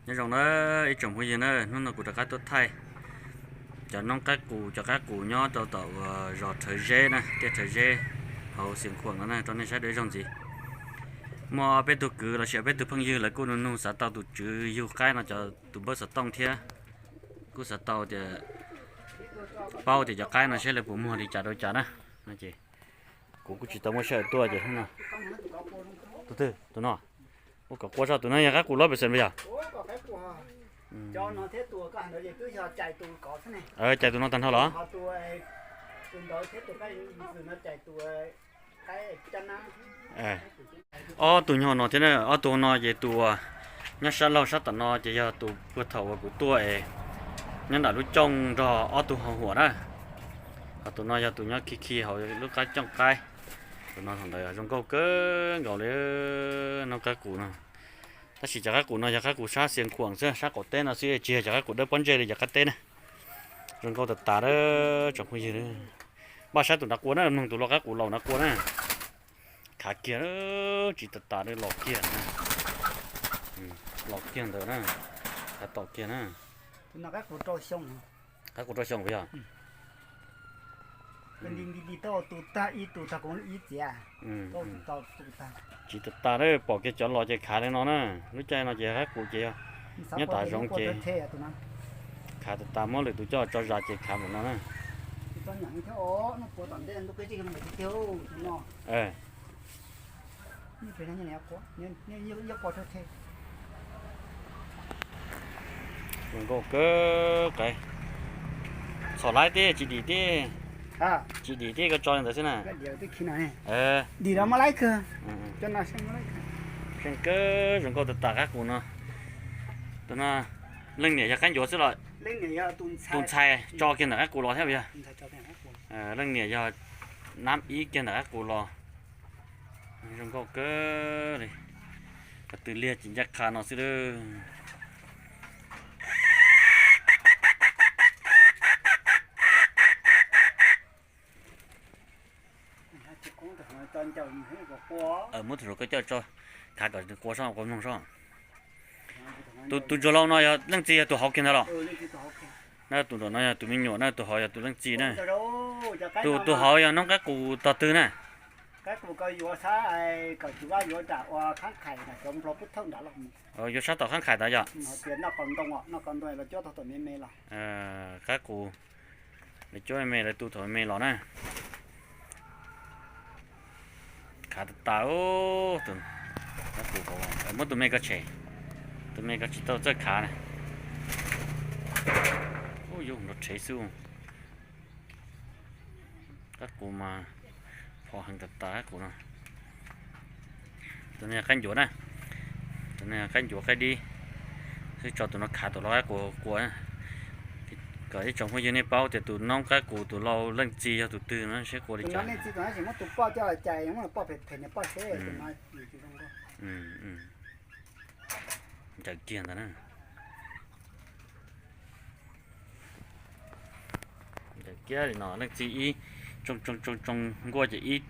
Nyob zoo na ib tsoom phooj ywg na, hnub no kuv rov qab tuaj thaij cov noob qaib qus, cov qaib qus nyob rau tom uas zos Rhawv Zeb na, tiaj Rhawv Zeb hauv Xiav Khuam no na, rau nej saib dua ib zaug ntxiv. Muaj peb tug kwv los sis peb tug phooj ywg lawv kuj nug nug xav tau tus tswv yug qaib no cov tus npawb xov tooj thiab, kuj xav tau tias paub tias cov qaib no saib lawv puas muag li cas rau cas na. No ces kuv kuj tsis tau muaj sij hawm tuaj ces hnub no. Tus twg? Tus no. Ua kom qua tso, tus no yog qaib qus loj pes xees puas yog? Cais tus no tag nrho los? Ob tug nyob no thiab na, ob tug no ces tus uas nyob sab laug sab tom no ces yog tus puag thaum uas kuv tuaj es nyob nram lub cooj nrog ob tug ho huam na. Ho tus no yog tus nyob khi khi hauv lub qab cooj qaib. Tus no thaum ntawd zoo nkauj kawg nkaus li, noob qaib qus no. Tab sis cov qaib qus no yog qaib qus sab Xiav Khuam xwb, sab qaum teb no xwb, tsis yog cov qaib qus dawb pob ntseg li cov qaib teb na. Zoo nkauj tas tas a tsoom phooj ywg. Npaj saib tus nrad qua na, mloog tus lau qaib qus laus nrad qua na. Khav kiag, tsis tas tas li, los kiag na. Los kiag ntawd na, khav tom kiag na. Qaib qus rau xyoo puas yog? Tsis tas tas, pom kiag cov los ces khav li no na. Lub caij no ces qaib qus ces yog nyob tav zoov ces khav tas tas, muab lwm tus coj tso zas ces khav npaum no na. Zoo nkauj kawg, txhom laib tib, tsis dim tib, tsis dim tib, koj tso li ntawd xwb na. Dim los muaj laib kawg. Zoo kawg, zoo nkauj tas tas qaib qus no. Tus no leej niam yog qaib ncuav xwb los tus ntxhais tso kiag ntawm qaib qus los thiab puas yog? Leej niam yog nab ib kiag ntawm qaib qus los. Zoo nkauj kawg li. Qhov twg liag ces ncaj qha no xwb lawm. Muab tus saum koj coj tso khav kom nws qua sob, qua mloog sob. Tus ntsuag laus no yog leej txiv, yog tus hauv kiag ntawd los? Na, tus nraum no yog tus me nyuam na, tus hauv yog tus leej txiv na. Tus, tus hauv yog noob qaib qus tog twg na? Yuav sab tom khaab khais tas yog? Qaib qus lawv cuab me me lawv tu thaum me los na. Khav tas tas, muab tus me koj tshem, tus me koj tsis tau txawj khav na. Ub, yuav nrov rhev xwb. Qaib qus mas phom heev tas tas qaib qus no. Tus no yog qaib ncuav na, tus no yog qaib ncuav qaib dib. Xwb tso tus no khav tus lau qaib qus qua, kom ib tsoom phooj ywg nej paub tias tus noob qaib qus tus lau leej txiv yog tus twg no, seb qua li cas. Ncaws kiag ntawd na. Ncaws kiag li no, leej txiv ib tsoo tsoo tsoo tsoo nkuaj ces ib,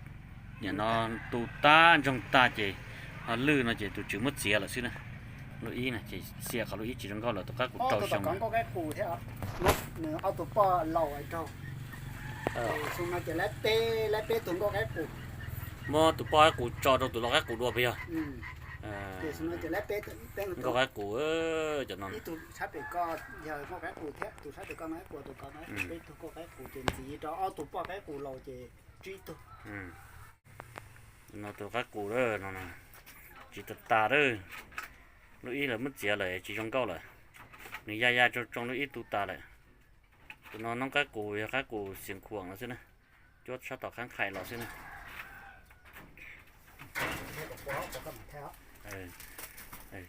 nim no tu tag ntsoog tag ces ho lwj no ces tus tswv muab txiav lawm xwb na. Lub ib na ces xiam qhov lub ib tsis zoo nkauj lawm, tus qaib qus rau xyoo. Muab tus poj qaib qus tso rau tus lau qaib qus dua puas yog? Nkauj qaib qus, cov no. No tus qaib qus no tsis tas tas lawm. Lub ib lawv muab txiav lawm tsis zoo nkauj lawm. Nws ya ya tsoo tsoo, lub ib tu tas lawm. Tus no noob qaib qus yog qaib qus Xiav Khuam no xwb na. Cuab sab tom khaab khais los xwb na.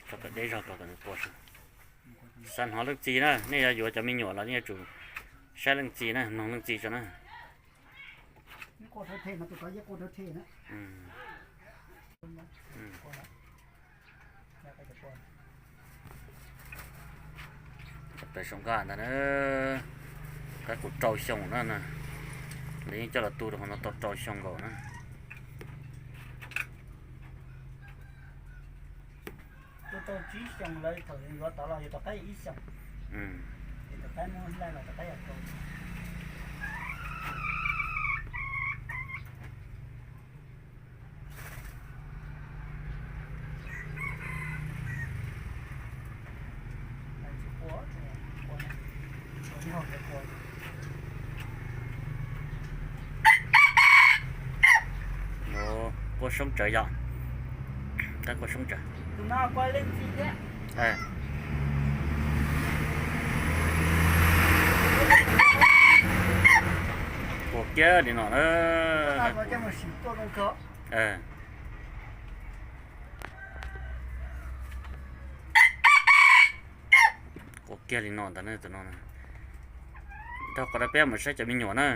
Tso kom deb zog kom nws qua. Xav hnov leej txiv na, nej yuav yuav cov me nyuam los nej yuav tsum saib leej txiv na, mloog leej txiv tso na. Tawm saum nqaj ntag na, qaib qus rau xyoo na, lawv yeej coj los tu rau qhov no tau rau xyoo nkaus na. Tau tsib xyoos lawm, thaum yuav tod los yog tom qab ib xyoos. Yog tom qab muab laij los tom qab yog tau. Qua soob tsawv yom. Qab qua soob tsawv. Qua kiag li no na. Qua kiag li no ntag na tus no. Dhau qhov rau peb mus saib cov me nyuam na.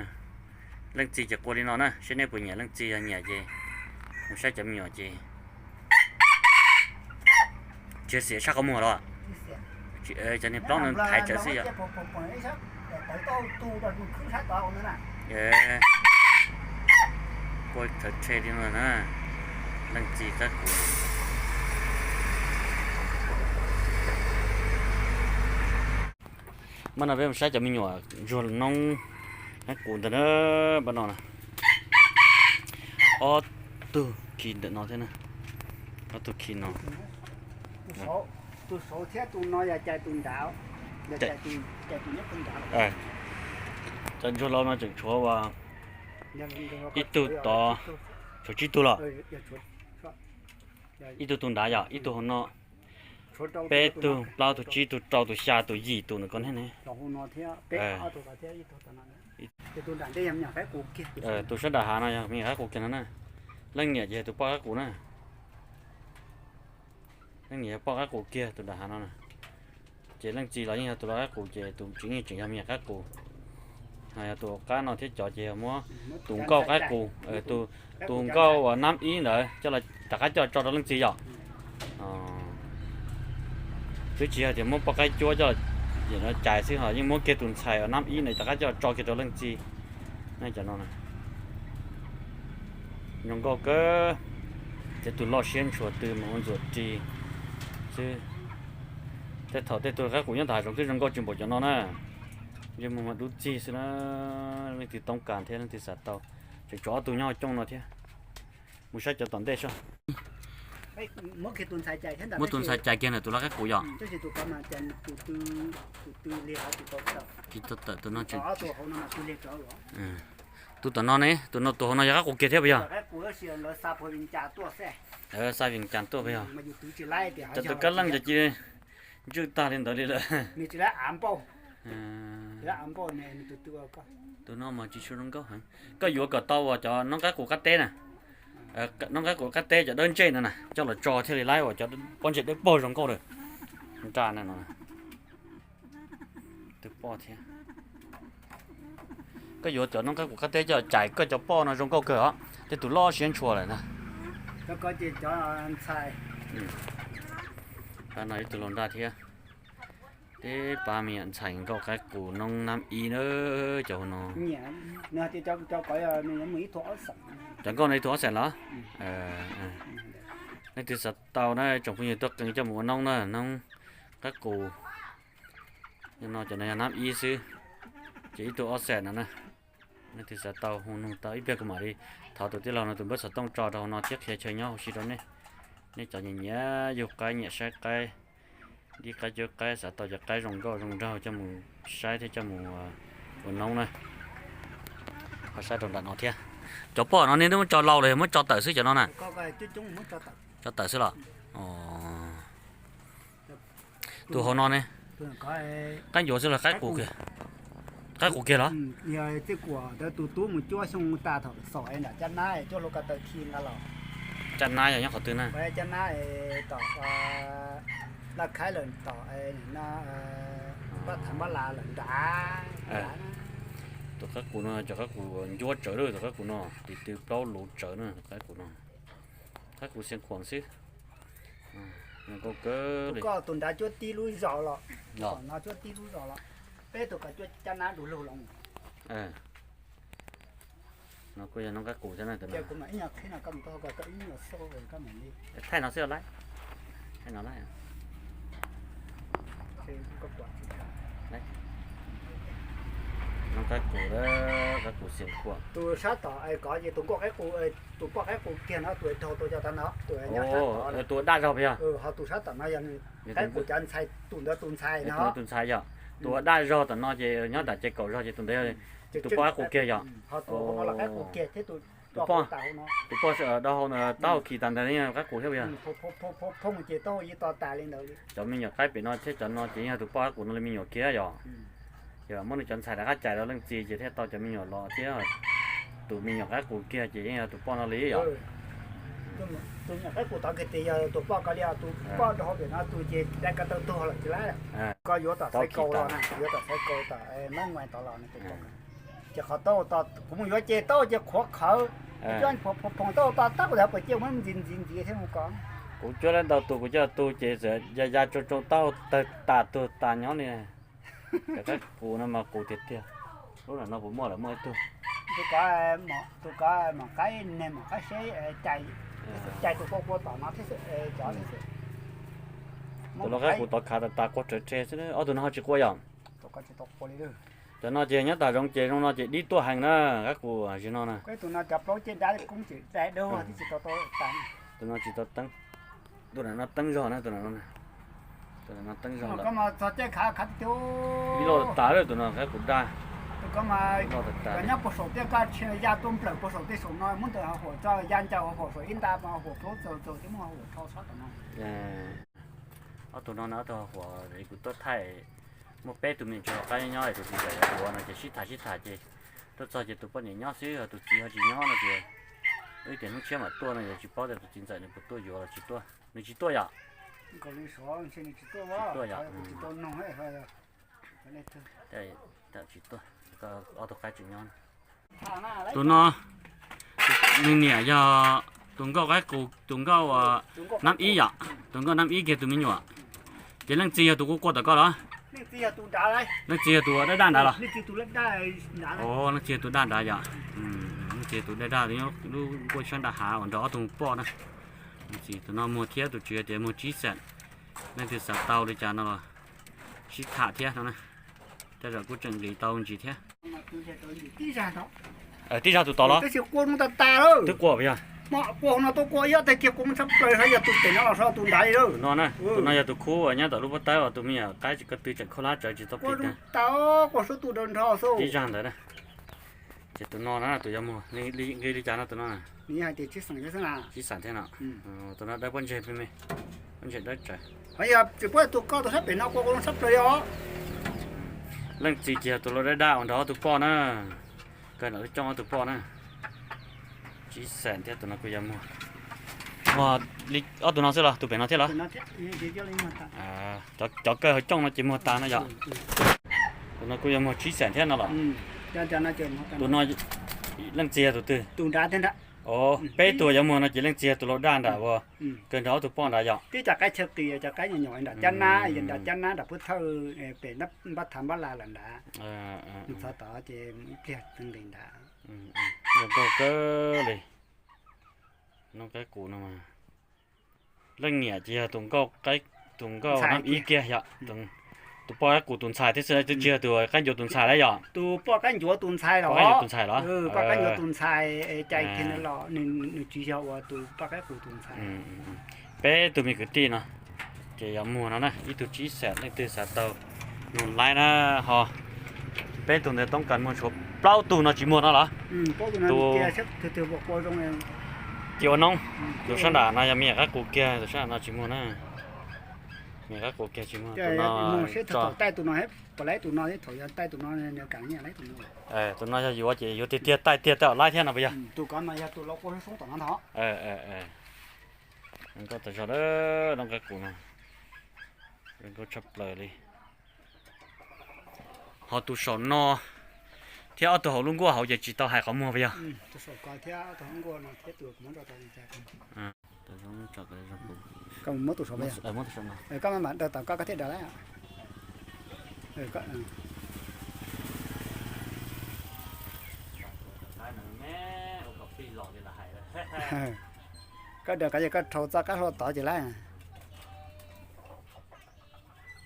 Leej txiv ces qua li no na, seb nej puas nyiam leej txiv, yog nyiam ces mus saib cov me nyuam ces tsis xiam sab qhov muag los. Cov niag plaub no thaiv tsawv xwb yom. Qua tsawv tshe li no na, leej txiv qab qus. Mas no peb mus saib cov me nyuam ntsuag noob qab qus ntawd na, pab no na. Ob tug khi ntawm no thiab na, ob tug khi no. Tus saud thiab tus no yog cais tus nrad, cov ntsuag laus no tseem tshuav ua ib tug tod, tshuav tsib tug los. Ib tug tus nrad yom, ib tug hauv no, peb tug, plaub tug, tsib tug, rau tug, xya tug, yim tus ntawm ko ne. Tus sab nram hav no yog me nyuam qab qus kiag no na. Leej niam ces yog tus poj qab qus na. Leej niam yog poj qab qus kiag tus nram hav no na. Ces leej txiv los yeej yog tus lau qab qus, ces tus tsev neeg tseem yog me nyuam qab qus. Ho yog tus qab no thiab cov ces yog muab tus nkauj qab qus, tus nkauj uas nab ib ntawd coj los rov qab coj tso rau leej txiv yom. Twb tsis yog tias muab poj qaib cuab coj cais xwb, ho yeej muab kiag tus ntxhais uas nab ib ntawd rov qab coj tso kiag rau leej txiv. Cov no zoo nkauj kawg, ces tus loj siab ntshua twg mas ua ntxuam ris xwb. Tej thaum tej tug qab qus nyob tom hav zoov twb zoo nkauj tsis npaum cov no na. Ntsej muag mas dub txig xwb na. Leej twg toob kas thiab leej twg xav tau, tseem tshuav ob tug nyob hauv cooj no thiab. Mus saib cov tom ntej soj. Muab tus ntxhais cais kiag ntawm tus lau qab qus yom. Tsis tau tawm tus no tseem. Tus tom no ne, tus no tus hauv no yog qab qus kiag thiab puas yog? Xa Vias Cas tuaj puas yog? Cov tus kab leej cov ci ntswj tag li ntawd li lawm. Tus no mas tsis tshua zoo nkauj heev. Koj yuav kom tau uas cov noob qab qus qab teb na, noob qab qus qab teb cov dawb ntsej no na, coj los tso thiaj li laib uas cov pob ntseg dawb paug zoo nkauj lawm. Nra no. Twb poj thiab. Koj yuav cov noob qab qus qab teb coj cais koj cov poj no zoo nkauj kawg os. Tej tus loj siab ntshua lawm na. Pab no ib tug laus nraj thiab. Tej pab me nyuam ntxhais nkauj qab qus noob nab ib na, cov no. Cov nkauj no ib tug ob xees los? Leej twg xav tau na tsoom phooj ywg tuaj qee coj mus ua noob na, noob qab qus. No cov no yog nab ib xwb, ces ib tug ob xees no na. Leej twg xav tau hu nug tau ib pliag kuv mam li thov tus tij laug no tus npawb xov tooj tso rau hauv no thiab qhia chaw nyob huv si rau nej. Nej cov nyiam nyiam yug qaib nyiam saib qaib, dib qaib cuab qaib, xav tau cov qaib zoo nkauj zoo nraug coj mus saib thiab coj mus ua noob na. Ho saib rau nram no thiab. Cov poj no nej twb muab tso laus los yog muab tso tawm xwb cov no na? Tso tawm xwb los? Tus hauv no ne, qaib ncuav xwb los qaib qus kiag? Qaib qus kiag los? Caj nab yog nyob qhov twg na? Tus qaib qus no cov qaib qus ncuab tsawv lawm, tus qaib qus no tis tw plaub luv tsawv na, tus qaib qus no. Qaib qus Xiav Khuam xwb. Zoo nkauj kawg li. Tus nrad cuab tib lub zos los, no cuab tib lub zos los, peb tus kom cuab caj nab du lug los. No kuj yog noob qaib qus thiab na. Thaij no xwb laib. Thaij no laib. Nov qaib qus, qaib qus Xiav Khuam. Tus sab tom kov ces tus nkauj qaib qus, tus poj qaib qus kiag no tus raug tua cov tag no, tus nyob sab tom, tus daj zog puas yog? Ho tus sab tom no yog qaib qus cov ntxhais, tus ntawd tus ntxhais no. Tus ntxhais yog, tus daj zog tom no ces nyob nram ces kaum zog ces tus ntawd tus poj qaib qus kiag yog. Ho tus qaib qus kiag thiab tus, tus poj, tus poj dau hau ntawd taub hau khi tas ntawd yeej qaib qus thiab puas yog? Phooj ces taub hau yeej to tas li ntawd li. Cov me nyuam qaib pem no thiab cov no ces yeej yog tus poj qaib qus no li me nyuam kiag yog. Ces muab nws cov ntxhais rov qab cais rau leej txiv ces thiaj tau cov me nyuam los thiab. Tus me nyuam qaib qus kiag ces yeej yog tus poj no li yog. Tus me nyuam qaib qus tod kiag ces yog tus poj ko li, tus poj rau hauv pem no tus ces dai ko taw tuag lawm tsis laib. Koj yuav tom xaiv kaus los na, yuav tom xaiv kaus tom mab nguais tod los no ces, ces qhov taub hau to, kuv mus yuav ces taub hau ces qhuav qhawv, coj phoom taub hau to tab kuv tias puas ciaj muab ntxiv ntxiv ntxiv thiab mus ko. Kuv cuab lawm ntau tus, kuv coj tus ces ya ya tsoo tsoo taub hau tawg tas tuag tas nyob li. Cov qaib qus no mas qus tiag tiag. Lub no puas muaj lawm, muaj ib tug. Tus ko, tus ko mom qaib, neg mom qaib seb, cais tus qua qua tom no thiab xwb, cov thiab xwb. Tus no qaib qus tod khav tas tas qua rawv rhe xwb, ob tug no ho tsis qua yom? Cov no ces nyob tom zoov ces zoo no ces dib tuaj heev na, qaib qus zig no na. Tus no cov plaub ceg dab koob tseem dai dau tib si tau tau tas. Tus no tsis tau teeb. Tus no teeb zog na, tus no, tus no teeb zog lawm. Ib loj tas tas lawm, tus no qaib qus daj. Tus ko mas nyob puag saum tiaj, koj tshee ya tuaj nplawm puag saum tej saum no, muab ntawm hauv huam tso ya ncaus hauv huam saum ib nta mas hauv huam plaub txaus txaus thiab muab hauv huam rho txhob tom no. Ob tug no na, ob tug hauv huam kuv tuaj thaij, muaj peb tug me ntsis qaib nyob es tus txiv ntxawm yuav no ces sib tham sib tham ces tuaj txog ces tus poj niam nyob xwb, tus txiv ho tsis nyob no ces wb tias hnub tshiab mam tuaj no ces tsis paub tias tus txiv ntxawm nws puas tuaj yuav los tsis tuaj, nws tsis tuaj yom? Tsis tuaj yom? Tsis tuaj. Ob tug qaib tseem nyob. Tus no nws niam yog tus nkauj qaib qus, tus nkauj Nab Ib yom, tus nkauj Nab Ib kiag tus me nyuam. Ces leej txiv yog tus kuj quaj tom koj los? Leej txiv yog tus daj daj nrad los? Leej txiv yog tus daj nrad yom. Leej txiv yog tus daj daj, lub nkuaj sab nram hav uas nrog ob tug poj na. Leej txiv tus no muag thiab, tus tswv tias muag tsib xees. Leej twg xav tau li cas no los sib tham thiab no na. Tej zaum kuj tseem nqis tau ntsis thiab. Tib zag tus tod los? Twb qua puas yog? Tus no na, tus no yog tus khub uas nyob tom lub pob tawb uas tus me nyuam qaib ko tw tseem khaub hlab tsawv tsis tau plis. Tib zag ntawd na. Ces tus no na tus yuav muag nqi li cas no tus no? Tsib xees thiab no. Tus no dawb pob ntseg me me, pob ntseg dawb tsawv. Tus ko tus sab pem no qua sab plaws li os. Leej txiv ces yog tus lau daj daj uas nrog ob tug poj na, kawg nram lub cooj ob tug poj na. Tsib xees thiab tus no kuj yuav muag. Muag li ob tug no xwb los tus pem no thiab los? Cov kawg hauv cooj no ces muag tas no yom. Tus no kuj yuav muag tsib xees thiab no los? Tus no leej txiv yog tus twg? Peb tug yuav muag no ces leej txiv yog tus lau daj nram uas kawg nrog ob tug poj nrad yom. Tib cov qaib chaw qis, cov qaib nyuam nyuam nram cab nab, nram cab nab nram pub thawj pem npab thav npab la lawm nrad. Mus txog tod ces ib pliag nqis nrad. Zoo nkauj kawg li. Noob qaib qus no mas leej niam ces yog tus nkauj, tus nkauj Nab Ib kiag yom. Tus poj qaib qus tus ntxhais thiab xwb, twb tsis yog tus qaib ncuav tus ntxhais lawm yom. Tus poj qaib ncuav tus ntxhais los? Tus ntxhais los? Poj qaib ncuav tus ntxhais cais kiag los, nws tsis yog ua tus poj qaib qus tus ntxhais. Peb tug me kwv tij no ces yuav muag no na, ib tug tsib xees, leej twg xav tau nug laib na ho. Peb tug ntawd toob kas muag, tshuav plaub tug no tsis muag no los? Tus cia ua noob, tus sab nram no yog me nyuam qaib qus kiag, tus sab nram no tsis muag na. Me nyuam qaib qus kiag tsis muag. Tus no, tus no yog yuav ces yuav tiag tiag, taij tiag taij laib thiab no puas yog? Nkauj tas zog, noob qaib qus no nkauj tshaj plaws li. Ho tus saum no thiab ob tug hauv lub nkuaj hauv ces tsis tau hais qhov muag puas yog? Koj daws qab, koj rhau txoj qab hlua tod ces lawm.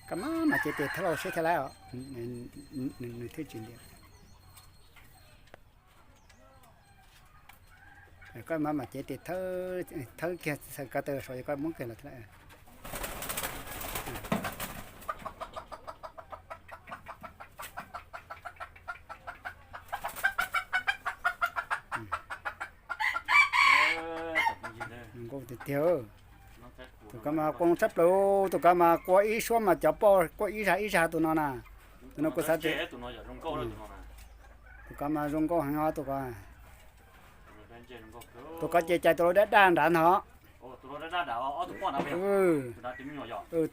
Koj mam mam cev tes thawb los seb thiaj laiv os. Nws thiaj tsis ntiav. Koj mam mam cev tes thawb kiag, ko taw saud koj muab kiag los thiaj laiv. Zoo nkauj tiag tiag. Tus ko mas qua tshaj plaws, tus ko mas qua ib suab mas cov poj qua ib zag ib zag tus no na. Tus no kuv xav tias tus ko mas zoo nkauj heev os tus ko. Tus ko ces cais tus lau daj daj nrad ntag.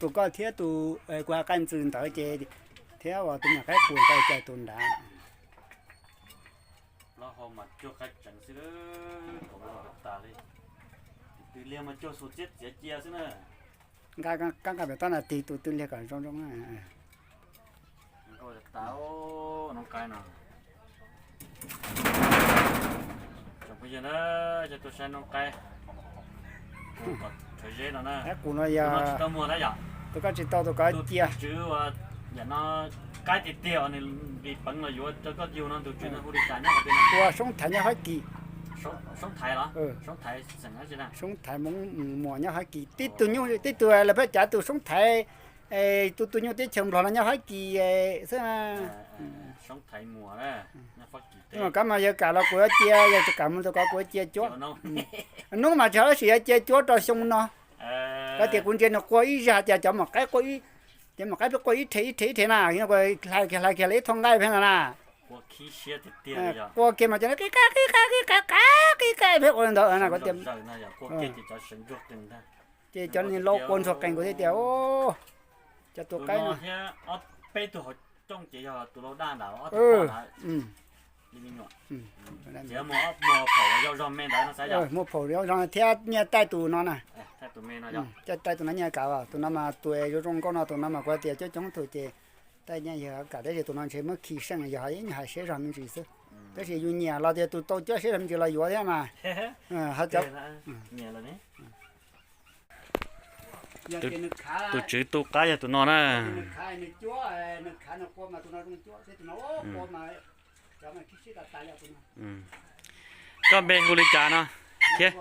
Tus ko thiab tus kuv hais qai ntxwm ntawd ces thiab uas tus me nyuam qaib qus ntawd cais tus nrad. Plaub hau mas cuag qai tseev xwb, kaum lau tas li. Tus twg liag mas cuag xus txiab txiav cia xwb na. Nqa kab nqa pem toj na tig tus twg liag kom zoo zoo na. Nkauj tas, noob qaib no. Tsoom phooj ywg na, cov tuaj saib noob qaib rhawv zeb no na. Qaib qus no yog tus koj tsis tau tus ko cia. Tus tswv uas yam no qaib tiag tiag uas nws nqis peev los yuav rau koj yug no tus tswv no hu li cas nyob qhov twg no? Ua Soob Thaiv nyob Fab Kis. Soob Thaiv los? Soob Thaiv xeem dab tsi na? Soob Thaiv Hmoob Muas nyob Fab Kis. Tib tug nyuj tib tug lawv pheej cav tus Soob Thaiv, tus tus nyuj teb chaws Nplog no nyob Fab Kis xwb. Soob Thaiv Muas nyob Fab Kis. Kab mas yawg kam los kuv yuav cia, yawg tsis kam mus tus ko kuv yuav cia cuab. Hnub mas tsis hais tab sis yuav cia cuab rau xyoo no. Koj tias kuv ntsia nws qua ib zag tias cov maum qaib, cov maum qaib pheej qua ib rhe ib rhe ib rhe na, hlais kiag hlais kiag li ib thooj nqaij pheej ntawd na. Qua kiag mas cov qib qab qib qab qib qab qib qab pheej ua li ntawd na. Koj tias ces cov niag laus qua ntsuag qees kuv thiaj tias cov tus qaib no. Muaj phaum zog me ntawd no xav yog. Muaj phaum zog zog thiab nyiaj taij tus no na. Taij tus no nyiaj kam, tus no mas tus zoo zoo nkauj no, tus no mas kuv tias coob coob tus ces taij nyiaj yog kam, tab sis tus no ntshe muab khi seej yog ib nyuag hais siab zog me ntsis xwb. Tab sis yus nyiam los tias tus tau cuab siab zog me ntsis los yuav thiab mas. Tus tswv tu qab yog tus no na. Koj npe hu li cas no thiab?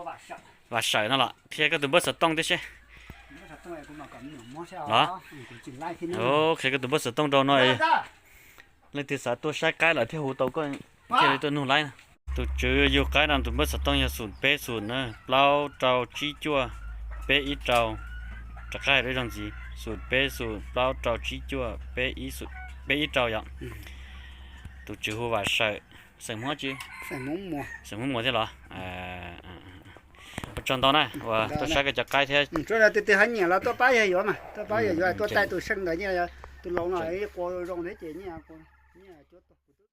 Vam Sawm no los qhia koj tus npawb xov tooj tib seb. Los, qhia koj tus npawb xov tooj rau no. Leej twg xav tuaj saib qaib lawm thiaj hu tau koj thiaj li tuaj nug laib. Tus tswv yug qaib no tus npawb xov tooj yog xum peb xum na, plaub rau tsib cuaj, peb ib rau. Rov qab hais rau ib zaug ntxiv, xum peb xum plaub rau tsib cuaj, peb ib rau yom. Tus tswv hu Vam Sawm, xeem Hmoob tsi? Xeem Hmoob Muas thiab los? Ua tsaug ntau na uas tuaj saib koj cov qaib thiab. Tsuav twg twg ho nyiam los tuaj pab yawg yuav mas, tuaj pab yawg yuav, tuaj taij tus seej ntawd, tus laus no qua zoo thiab ces nyiaj cuab tuaj.